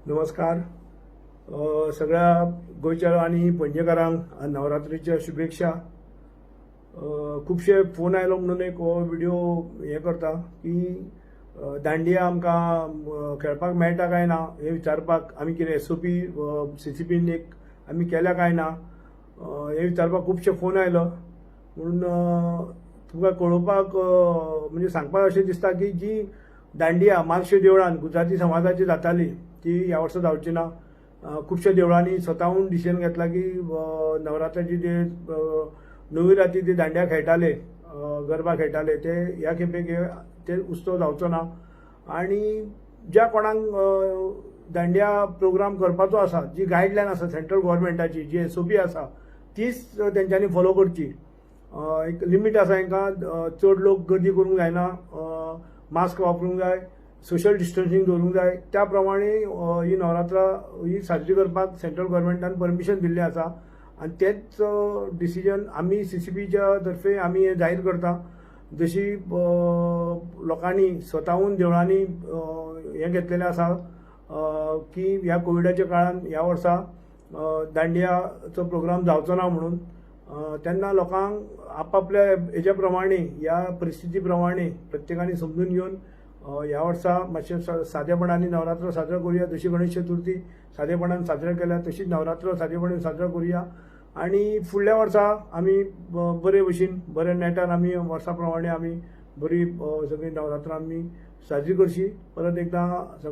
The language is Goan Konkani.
नमस्कार. सगळ्या गोंयच्या आनी पणजेकारांक नवरात्रीच्या शुभेच्छा. खुबशे फोन आयलो म्हणून एक हो व्हिडिओ हें करता की दांडिया आमकां खेळपाक मेळटा काय ना हें विचारपाक, आमी कितें एसओपी सीसीपीन एक आमी केल्या काय ना हें विचारपाक खुबशे फोन आयलो. म्हणून तुमकां कळोवपाक, म्हणजे सांगपाक अशें दिसता की जी दांडिया मार्शे देवळान गुजराती समाजाची जाताली ती ह्या वर्सा जावची ना. खुबश्या देवळांनी स्वताहून डिसिजन घेतला की नवरात्राची जे णवी राती ते दांडिया खेळटाले, गरबा खेळटाले, ते ह्या खेपेक ते उत्सव जावचो ना. आनी ज्या कोणाक दांडिया प्रोग्राम करपाचो आसा, जी गायडलायन आसा सेंट्रल गव्हर्मेंटाची, जी एसओपी आसा, तीच तेंच्यांनी फॉलो करची. एक लिमीट आसा हेंकां, चड लोक गर्दी करूंक जायना, मास्क वापरूंक जाय, सोशल डिस्टन्सिंग दवरूंक जाय. त्या प्रमाणे ही नवरात्रा ही साजरी करपाक सेंट्रल गव्हर्मेंटान परमिशन दिल्लें आसा आनी तेच डिसिजन आमी सीसीपीच्या तर्फे आमी हें जाहीर करता. जशी लोकांनी स्वताहून देवळांनी हें घेतलेलें आसा की ह्या कोविडाच्या काळान ह्या वर्सा दांडियाचो प्रोग्राम जावचो ना म्हणून, तेन्ना लोकांक आपापल्या हेज्या प्रमाणे, ह्या परिस्थिती प्रमाणे प्रत्येकाने समजून घेवन ह्या वर्सा मातशें सादेपणान नवरात्र साजरो करुया. जशी गणेश चतुर्थी सादेपणान साजरा केल्या, तशीच नवरात्र सादेपणान साजरो करुया आनी फुडल्या वर्सा आमी बरे भशेन, बऱ्या नेटान आमी वर्सा प्रमाणे आमी बरी सगळीं नवरात्रां आमी साजरी करची. परत एकदां.